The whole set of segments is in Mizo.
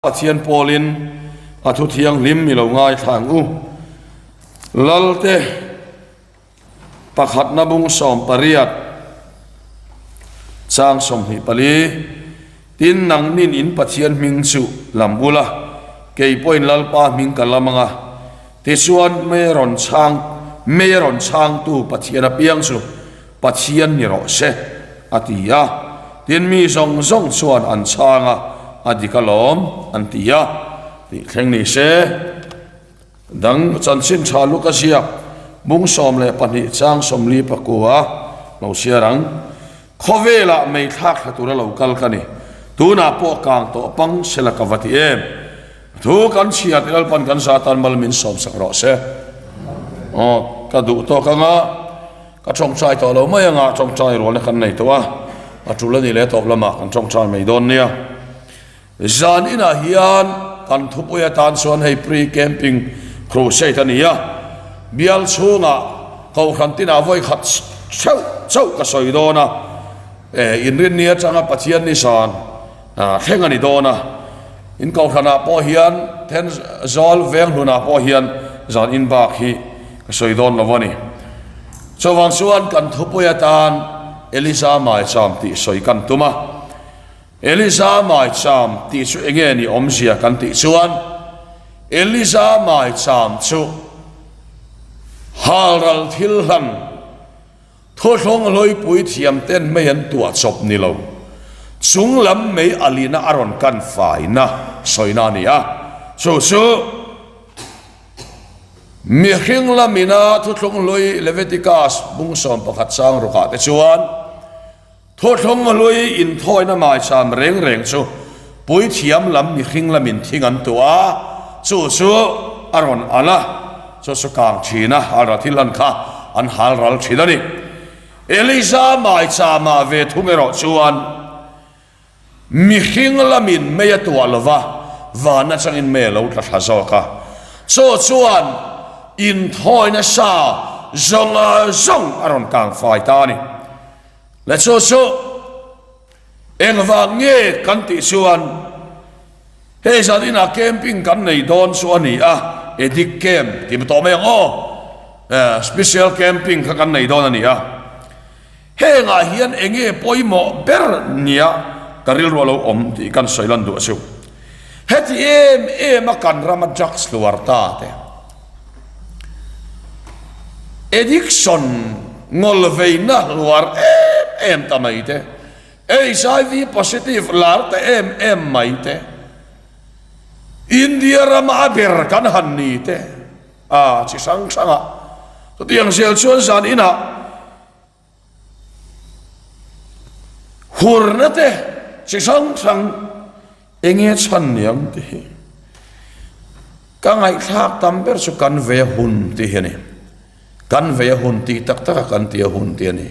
Pathian pawlin a thu thianghlim i lo ngaithla ang u. Lalte pakhatna bung 18 chang 24, Tin, nangnin in Pathian hming chu lam ula, kei pawhin Lalpa hming ka lam ang a, tichuan mei rawn chhang mei a rawn chhangtu Pathian apiang chu Pathian ni rawh se, a ti a. Tin, mi zawng zawng chuan an chhang a, A dik alawm, an ti a. Tih thleng ni se. Dang chanchin tha luk a ziak, bung 12 chang 49 lo chhiar ang. Khawvelah mei thlak thla tura lo kal ka ni. Tunah pawh kang tawh pang sela ka va ti em. Thu kan chhiar tih Lalpan kan za tan mal min sawmsak rawh se. Aw, ka duh tawk anga. Ka tawngtai tawh lo mai anga tawngtai rualna kan nei tawh a, a tul a ni leh tawp lamah kan tawngtai mai dawn nia. Zan inah hian kan thupui atan chuan hei pre-camping crusade a ni a, bial chhungah kohhran tinah vawi khat theuh chauh ka sawi dawn a, inrinni atanga Pathian ni zan thleng a ni dawn a, in kohhranah pawh hian Thenzawl Venghlunah pawh hian zan in bak hi ka sawi dawn lo a ni. Chuvang chuan kan thupui atan Eliza Maicham tih sawi kan tum a. Eliza Maicham tih chu eng nge ni awmzia kan tih chuan Eliza Maicham chu halral thil hlan Thawhlawng hlawipui thiam ten mei an tuah chawp ni lo. Chung lam mei a lina a rawn kan faina sawina a ni a. Chu chu mihring lamina thuthlung hlui Leviticus bung 11 chang rukah te chuan thuthlung hlui inthawina maicham reng reng chu puithiam lam mihring lamin thing an tuah a, chu chu a rawn al a. Chu chu kang thin a, a thil an kha an hal ral thin a ni. Elisa maichama ve thung erawh chuan mihring lamin mei a tuah lo va, van atangin mei a lo tla thla zawk a. Chu chuan inthawina sa zawng zawng a rawn kang fai ta a ni. Le chu chu Engvang nge kan tih chuan hei zan inah camping kan nei dawn chu a ni a, Edik camp tih tawh mai ang aw, special camping kha kan nei dawn a ni a. Hengah hian enge pawimawh ber nia ka rilru a lo awm tih kan sawi lan duh a chu. Heti em em a kan rama drugs hluar ta te, addiction ngawlveina hluar em em ta mai te, HIV positive lar ta em em mai te, India rama a ber kan han ni te, a chi hrang hrang a. Chutiang zel chuan zan inah hurna te chi hrang hrang Enge chhan niang ti hi ka ngaihthlak tam ber chu kan ve a hun tih hi a ni. Kan ve a hun tih tak tak a kan ti a hun tih a ni.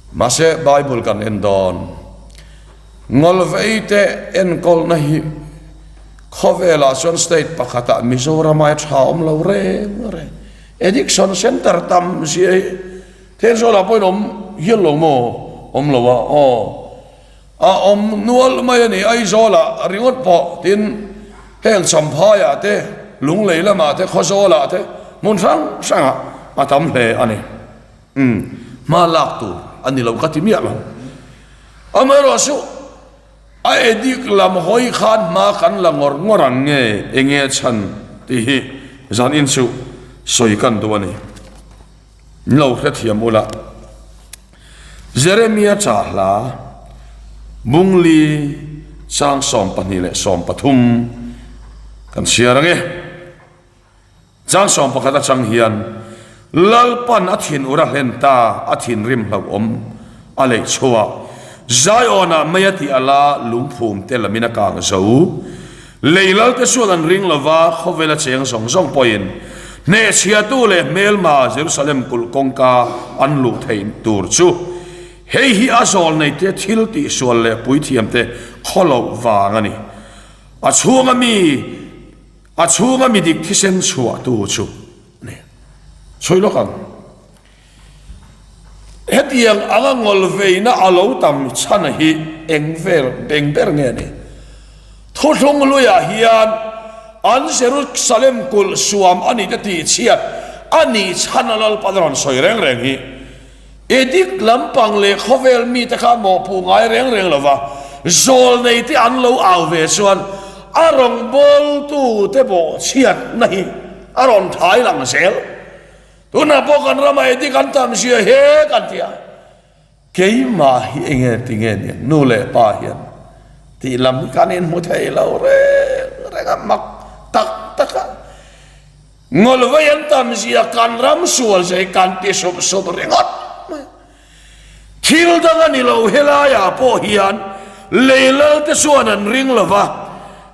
Mahse Bible kan en dawn Ngawlvei te enkawlna hi khawvelah chuan state pakhatah Mizoram aia tha awm lo reng reng. Addiction center tam zia hi Thenzawl-ah pawhin awm hial lo maw? Awm lo a aw. A awm nual mai a ni. Aizawlah ringawt pawh tin heng Champhaiah te, Lunglei lamah te, Khawzawlah te hmun hrang hrangah a tam hle a ni. Umm, hma lak tur a ni lo ka ti miah lo. Amaherawhchu a edik lam hawi khan hma kan la ngawr ngawr ang nge enge chhan tih hi zanin chu sawi kan duh a ni. Min lo hrethiam ula. Jeremia cha hla Bungli chang 12 leh 13 kan chhiar ang e. Chang 11 atang hian Lalpan a thin ur a hlen ta, a thinrim hlauhawm a lei chhuah. Zion-ah mei a tih ala lungphum te lamin a kang zo. Lei lalte chuan an ring lova, khawvela cheng zawng zawng pawhin hnehchhiatu leh hmelma Jerusalem kulh kawngka an luh theih tur chu hei hi a zawlneite thil tihsual leh puithiamte khawloh vang a ni. A chhunga mi a chhunga mi dik thisen chhuahtu chu a ni. Chhui lawk ang. Hetiang anga ngawlveina a lo tam chhan hi eng vel eng ber nge ni? Thuthlung hluiah hian an Jerusalem kulh suam a nih te tihchhiat a nih chhan a Lalpan a rawn sawi reng reng hi. Edict lampang leh khawvel mite kha mawhpuh ngai reng reng lova zawlneite an lo au ve chuan a rawngbawltute bawhchhiatna hi a rawn thai lang zel. Tunah pawh kan ramah edict an tam zia he kan ti a. Keimah hi enge ti nge nia nu leh pa hian tih lam hi kan inhmu thei lo reng reng a mak tak tak a. Ngawlvei an tam zia kan ram sual zia hi kan ti sup sup ringawt mai. Thil dang a ni lo helaiah pawh hian lei lal te chuan an ring lo va,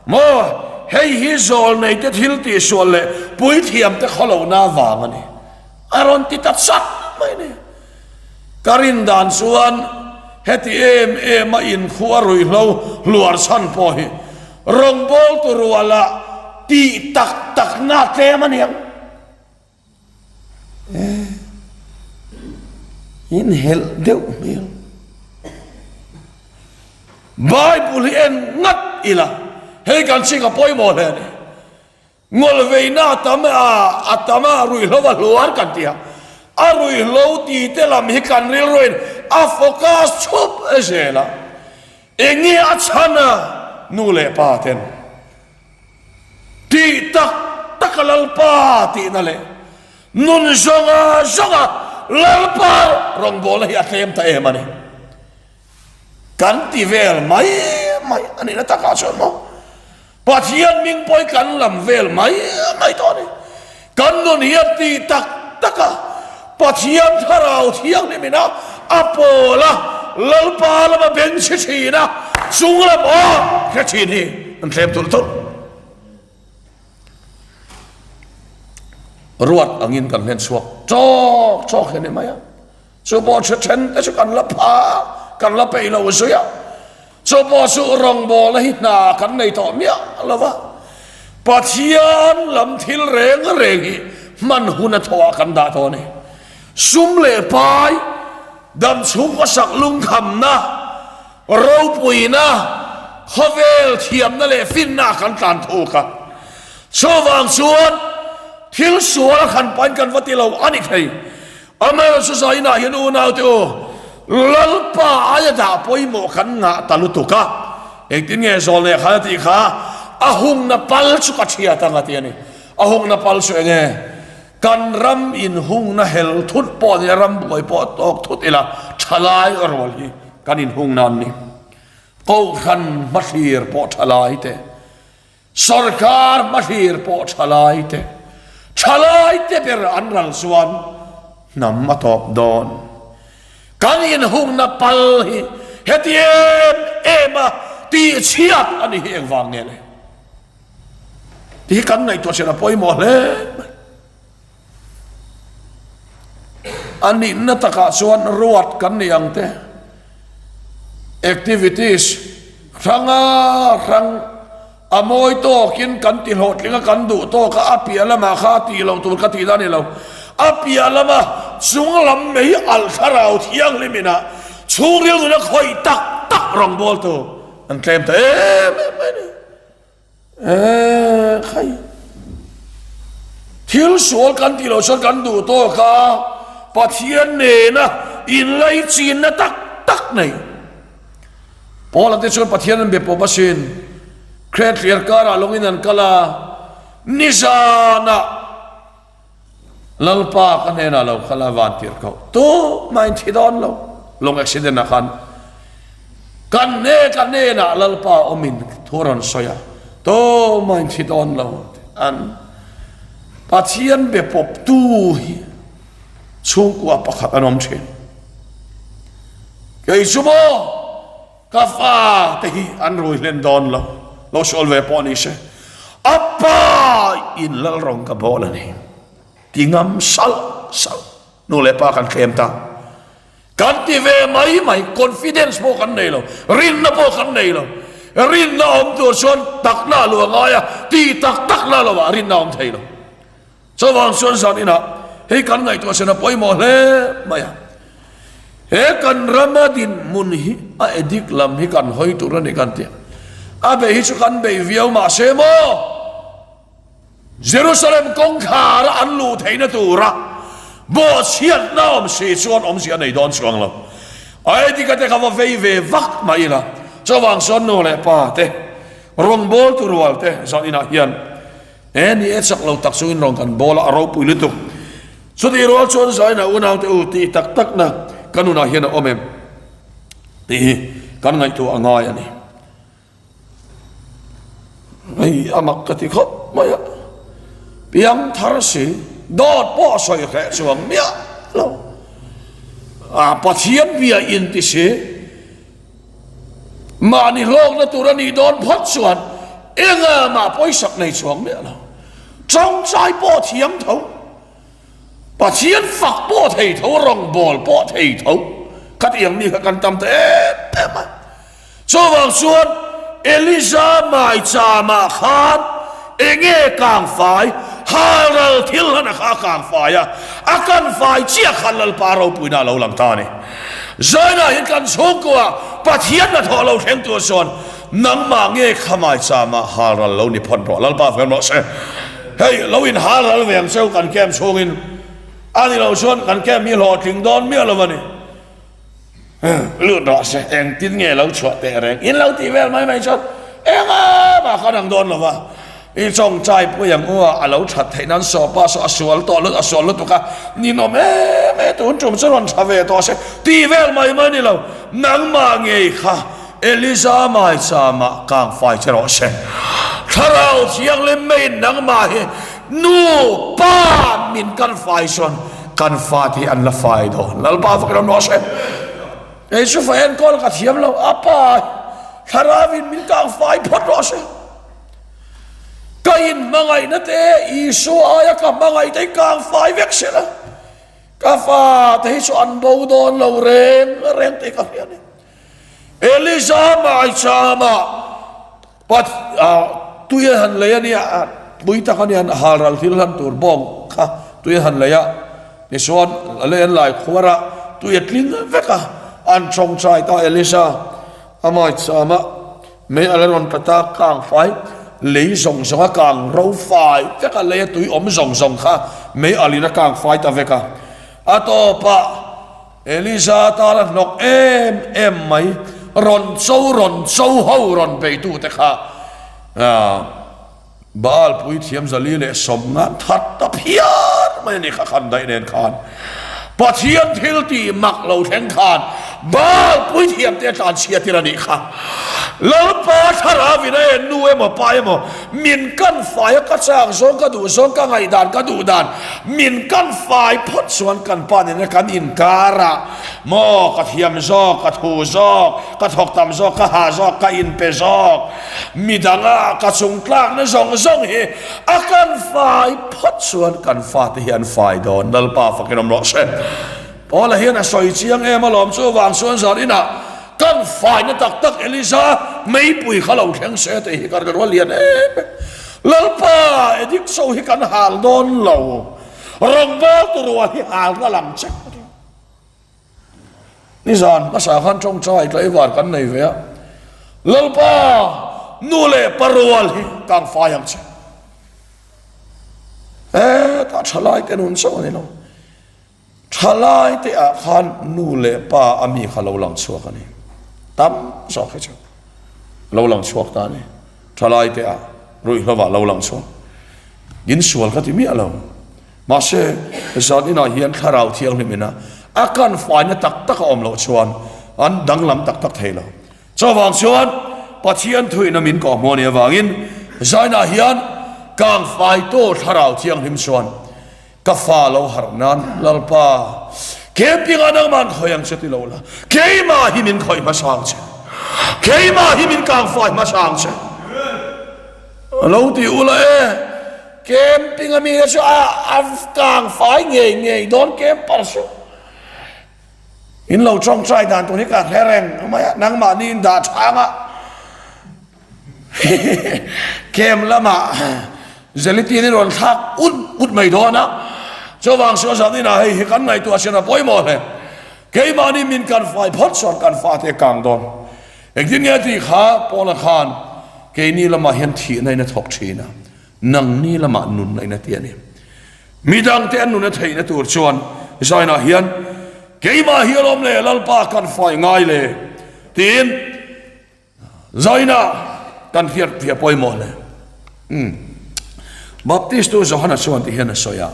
maw hei hi zawlnei te thil tihsual leh puithiam te khawlohna vang a ni a rawn ti ta chat mai a ni. Ka rin dan chuan heti em em a inkhua ruihhlo hluar chhan pawh hi rawngbawltu ruala tih tak takna tlem a niang. Eh, inhelh deuh hmel. Bible hi en ngat ila, hei kan ching a pawimawh hle a ni. Ngawlveina a tam a, a tam a, ruihhlo a hluar kan ti a. A ruihhlo ti te lam hi kan rilruin a focus chhup zel a. Eng nge a chhan a nu leh pa ten tih tak tak a Lalpa tihna leh nun zawnga zawnga Lalpa rawngbawlna hi a tlem ta em a ni. Kan ti vel mai mai a nihna takah chuan maw Pathian hming pawhin kan lam vel mai mai tawh a ni. Kan nun hian ti tak tak a, Pathian Thlarau Thianghlim ina a pawl a, Lalpa lama beng chhe thin a, chung lam aw hre thin hi an thlem tulh tulh. Ruat angin kan hlen chhuak chawk chawk hi a ni mai a. Chu pawh chu then te chu kan la pha, kan la peih lo zui a. Chu pawh chu rawngbawlna hi hna kan nei tawh miah lo va. Pathian lam thil reng reng hi hman hun a thawhah kan dah tawh a ni. Sum leh pai, dam chhungkaw sak lungkhamna, ropuina, khawvel thiamna leh finna kan tlan thuk a. Chuvang chuan thil sual a khan pain kan va ti lo a ni thei. Amaherawhchu zainah hian unaute u, Lalpa aia dah pawimawh kan ngah ta lutuk a, engtin nge zawlnei khan a tih kha, a hungna pal chu ka thiat ang a ti a ni. A hungna pal chu enge? Kan ram inhungna hel thut pawh ni, ram buai pawh tawk thut ila, thalai rual hi kan inhungna an ni. Kohhran hmahlir pawh thalai te. Sorkar hmahlir pawh thalai te, thalai te ber an ral chuan hnam a tawp dawn. Kan inhungna pal hi heti em em a tihchhiat a ni hi engvang nge le? Tih hi kan ngaihtuah chian a pawimawh hle mai. A nihna takah chuan ruat kan ni ang te, activities hranga hrang a mawi tawkin kan ti hlawhtling a, kan duh tawk a, a piah lamah kha a tih loh tur ka tih dan a ni lo. A piah lama chung lam mai alh thlarau thianghlim inah chhungril nuna khawih tak tak rawngbawltu an tlem ta em em mai a ni. Eeh khai thil sual kan tih loh chuan kan duh tawk a, Pathian nena inlaichinna tak tak nei. Paula te chuan Pathian an be pawp asin, Kretliar karah lawngin an kal a, nizanah Lalpa ka hnenah lo kal a van tir ko. Tu mah in thi dawn lo. Lung accident ah khan kan hne ka hnenah Lalpa awmin thu rawn sawi a. Tu mah in thi dawn lo. An Pathian be pawp tu hi chhungkua pakhat an awm thin. Kei chu maw Ka fa te hi an rui hlen dawn lo, lo sual ve pawh ni se, a pa in lal rawng ka bawl a ni ti ngam salh salh nu leh pa kan thlem ta. Kan ti ve mai mai, confidence pawh kan nei lo, rinna pawh kan nei lo. Rinna awm tur chuan takna a luah ngai a, ti tak takna lo ah rinna a awm thei lo. Chuvang chuan zan inah hei kan ngaihtuah sen a pawimawh hle mai a. He kan rama dinhmun hi a edik lam hi kan hawi tur a ni kan ti a. A bei hi chu kan bei viau mahse maw Jerusalem kawngkhara an luh theihna tura bawhchhiatna awm si chuan awmzia a nei dawn chuang lo. Aedika te kha va vei ve vak mai ila, chuvang chuan nu leh pa te, rawngbawltu rual te zan inah hian e ni e chak lo tak chungin rawn kan bawl a, a ropui lutuk. Chutih rual chuan zaina unaute u tih tak takna ka nunah hian a awm em tih hi kan ngaihtuah a ngai a ni. Hei a mak ka ti khawp mai a, piang thar si dawt pawh a sawi hreh chuang miah lo. A Pathian bia in ti si, mahni hlawkna tur a nih dawn phawt chuan enga mah pawisak nei chuang miah lo. Tawngtai pawh thiam tho, Pathian fak pawh thei tho, rawngbawl pawh thei tho, khatiang mi kha kan tam ta em em a. Chuvang chuan Elija maicham-ah khan enge kangfai, halral thil hlan a kha a kangfai a, a kanfai chiah khan Lalpa ropuina a lo lang ta a ni. Zainah hian kan chhungkua Pathian hnathawh lo thleng tur chuan nangmah nge kha maicham-ah halral lo ni phawt rawh, Lalpa fel rawh se. Hei lo in halral ve ang cheu kan camp chhungin a ni lo chuan kan camp hi hlawhtling dawn miah lo a ni. Lut rawh se, engtin nge lo chhuah teh reng in lo tih vel mai mai chuan engah mah khan ang dawn lo va, i tawngtai pui ang u a, a lo that theih nan sawpa saw a sual tawh lut a sual lutuk a, ninawm em em tun tum chu rawn tha ve tawh se tih vel mai mai ni lo, nangmah ngei kha Eliza maichama kang fai che rawh se, Thlarau Thianghlim meiin nangmah hi nu pa min kan fai chuan kan fate hi an la fai dawn. Lalpa fak ram rawh se. Kei chu fa enkawl ka thiam lo, a pa Thlarauin min kang fai phawt rawh se. Ka inhmangaihna te Isua aia ka hmangaih te hi kang fai vek se la, ka fate hi chu an bo dawn lo reng reng tih ka hria a ni. Elisa maichama pat tui a han lei a nia, pui tak a nia, halral thil hlan tur bawng kha tui a han lei a, tichuan a lei an lai khuar a, tui a tling vek a, an tawngtai ta Elisa a maichama mei a la rawn ta ta kang fai lei zawng zawng a kang ro fai vek a, lei a tui awm zawng zawng kha mei alin a kang fai ta vek a, a tawpah. Elisa tan a hnawk em em mai, rawn cho rawn cho ho rawn beitute kha Baal puithiam zali leh sawmnga that ta phian mai a ni kha khan daih nen khan Pathian thil tih mak lo thleng khan Baal puithiam te a tlanchhia tir a nih kha. Lalpa thlarau in a en nu emaw pa emaw Min kan fai a, ka chak zawng ka duh zawng, ka ngaihdan ka duh dan, min kan fai phawt chuan kan pa nena kan inkar a, maw ka thiam zawk, ka thu zawk, ka thawk tam zawk, ka ha zawk, ka inpe zawk, midanga ka chung tlakna zawng zawng hi a kan fai phawt chuan kan fate hi an fai dawn, Lalpa fakin awm rawh se. Paula hian a sawi chiang em alawm, chuvang chuan zan inah Kan faina tak tak Elisa meipui kha lo thleng se tih hi ka rilru a lian em em. Lalpa Edik so hi kan hal dawn lo, rawngbawltu rual hi hal na lang che a ti. Nizan hmasa khan tawngtai tlaivar kan nei ve a, Lalpa nu leh pa rual hi kang fai ang che. Hetah thalai te nun chauh a ni lo. Thalai te ah khan nu leh pa a mi kha lo lang chhuak a ni. Tam zawk hi chu lo lang chhuak ta a ni. Thalai te ah ruihhlo ah lo lang chhuak. In sual ka ti miah lo. Mahse, zan inah hian thlarau thianghlim ina a kan faina tak tak a awm loh chuan an danglam tak tak thei lo. Chuvang chuan Pathian thuina min kawhhmuh a nih avangin zainah hian kangfaitu thlarau thianghlim chuan Ka fa lo harh nan Lalpa, camping ah nangman khawih ang che ti lo la, keimah hi min khawih hmasa ang che, keimah hi min kangfai hmasa ang che. A lo ti ula e, camping a mi te chu a kangfai ngei ngei dawn camper chu. In lo tawngtai dan tur hi ka hre reng mai a, nangmahni in dah chhang a. Camp lamah Zelitin in rawn thlak ut ut mai dawn a, chuvang chuan zan inah hei hi kan ngaihtuah chin a pawimawh hle. Keimahni min kan fai phawt chuan kan fate a kang dawn. Engtin nge tih kha Paula khan. Keini lamah hian thihna in a thawk thin a, nangni lamah nunna in a ti a ni. Midangte an nun a theihna tur chuan Zainah hian, Keimah hi alawm le, Lalpa kan fai ngai le, tiin Zainah kan hriat fiah pawimawh le. Umm. Baptistu Johana chuan ti hian a sawi a.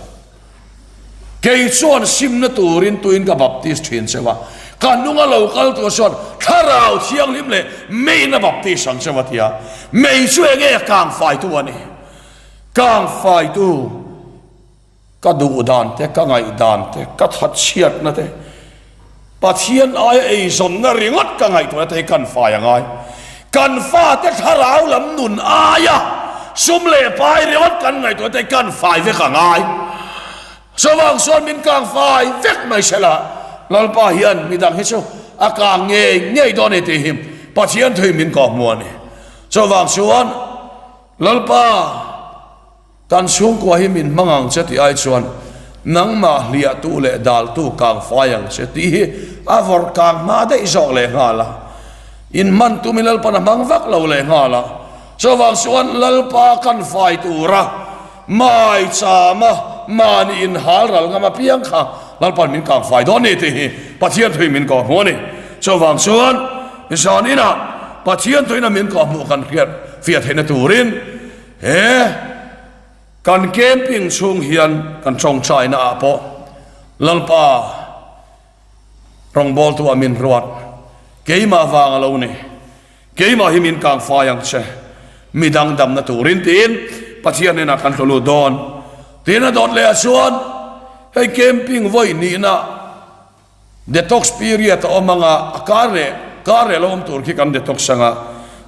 Kei chuan simna turin tuin ka baptis thin cheu a, ka hnunga lo kal tur chuan Thlarau Thianghlim leh meiin a baptis ang cheu a ti a. Mei chu enge a kangfaitu a ni? Kangfaitu ka duh dan te, ka ngaih dan te, ka thatchhiatna te, Pathian aia eizawnna ringawt ka ngaihtuahna te hi kan fai a ngai. Kan fate thlarau lam nun aia sum leh pai ringawt kan ngaihtuahna te hi kan fai vek a ngai. Chuvang chuan min kang fai vek mai se la, Lalpa hian midang hi chu a kang ngei ngei dawn a ni tih hi Pathian thuin min kawhhmuh a ni. Chuvang chuan Lalpa. Kan chhungkua hi min hmang ang che tih ai chuan nangmah hliahtu leh daltu kang fai ang che tih hi a vawrh kang hma daih zawk leh nghal a. In hman tumin Lalpan a hmang vak lo leh nghal a. Chuvang chuan Lalpa kan fai tura mai chama mahni inhal ral ngam apiang kha Lalpan min kang fai dawn ni tih hi Pathian thuin min kawh hmuh a ni. Chuvang chuan zan inah Pathian thuin a min kawh hmuh kan hriat fiah theihna turin He kan camping chhung hian kan tawngtaina ah pawh Lalpa rawngbawltu ah min ruat, keimah vang a lo ni, keimah hi min kang fai ang che, midang damna turin tiin Pathian hnenah kan tlu lut dawn. Tin a dawt leh ah chuan hei camping vawi nihna Detox period a awm anga a kar leh kar leh lo awm tur khi kan detox anga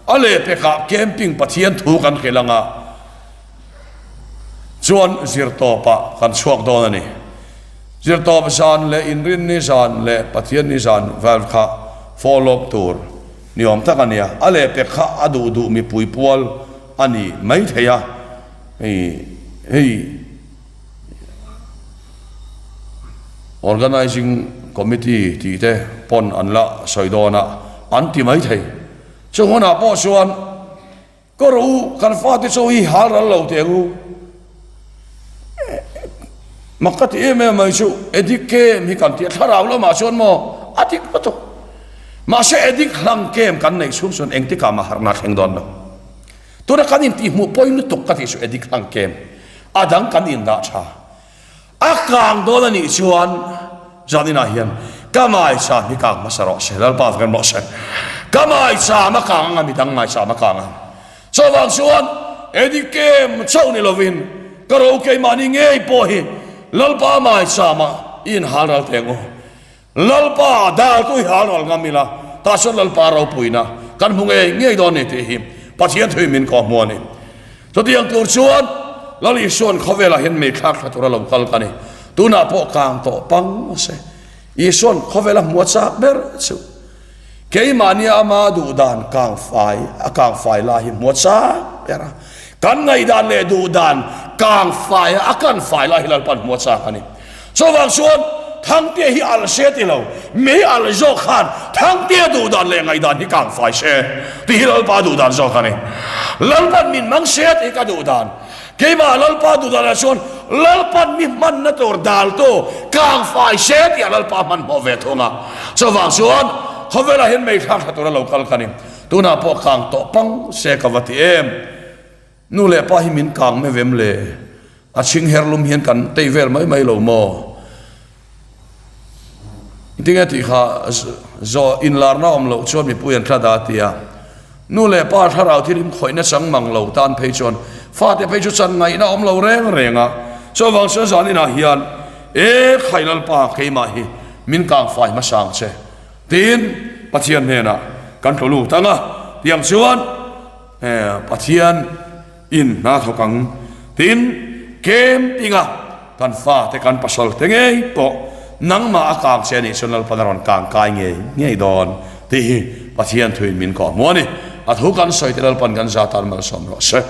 a lehpekah camping Pathian thu kan hrilh anga chuan zirtawpah kan chhuak dawn a ni. Zirtawp zan leh inrinni zan leh Pathianni zan vel kha follow up tur ni awm tak a nia. A lehpek kha a duh duh mipui pual a ni maithei a, hei hei. Organising Committee tih te pawn an la sawi dawn a, an ti mai thei. Chung hunah pawh chuan ka rawh u, kan fate chu hi hal ral lo teh ang u. Mak ka ti em em mai chu Edik kem hi kan ti a, thlarau lamah chuan maw a dik lutuk. Mahse Edik hlang kem kan neih chhung chuan engtikah mah harhna thleng dawn lo. Tuna kan intihhmuh pawi lutuk ka tih chu Edik hlang kem a dang kan indah tha. A kang dawn a nih chuan zaninah hian ka maicham hi kang hmasa rawh se, Lalpa vek rawh se. Ka maicham a kang anga midang maicham a kang ang. Chuvang chuan Edik kem chauh ni lovin ka ro keimahni ngei pawh hi Lalpa maicham-ah i inhal ral teh ang u. Lalpa dal tu hi hal ral ngam ila, tah chuan Lalpa ropuina kan hmu ngei ngei dawn ni tih hi Pathian thuin min kawh hmu a ni. Chutiang tur chuan Lal Isua'n khawvelah hian mei thlak thla tura lo kal ka ni. Tunah pawh kang tawh pang se. Isua'n khawvela hmu a chak ber chu Keimahnia ama duhdan kang fai a kang fai lai hi hmu a chak ber a. Kan ngaihdan leh duhdan kang fai a kan fai lai hi Lalpan hmu a chak a ni. Chuvang chuan Thangtea hi alh se ti lo, mei alh zawk khan Thangtea duhdan leh ngaihdan hi kang fai se tih hi Lalpa duhdan zawk a ni. Lalpan min hmang se tih hi ka duhdan. Keimah Lalpa duhdanah chuan Lalpan mi hmanna tur daltu kang fai se tih a Lalpa hmanhmawh ve thung a. Chuvang chuan khawvelah hian mei thlak thla tura lo kal ka ni. Tunah pawh kang tawh pang se ka va ti em. Nu leh pa hi min kang meuh em le? A chhing her lum hian kan tei vel mai mai lo maw? Tinge tih kha zawh inlarna awm loh chuan mipui an thla da tia. Nu leh pa thlarau thil inkhawihna chang mang lo tan phei chuan fate phei chu chan ngaihna awm lo reng reng a. Chuvang chuan zan inah hian E khai Lalpa keimah hi min kang fai hmasa ang che tiin Pathian hnenah kan tlu lut ang a. Tiang chuan Pathian In hna thawk ang tin camping a kan fate kan pasal te ngei pawh nangmah a kang che anih chuan Lalpan a rawn kang kai ngei ngei dawn tih hi Pathian thuin min kawh hmu a ni. A thu kan sawi te Lalpan kan za tan malsawm rawh se.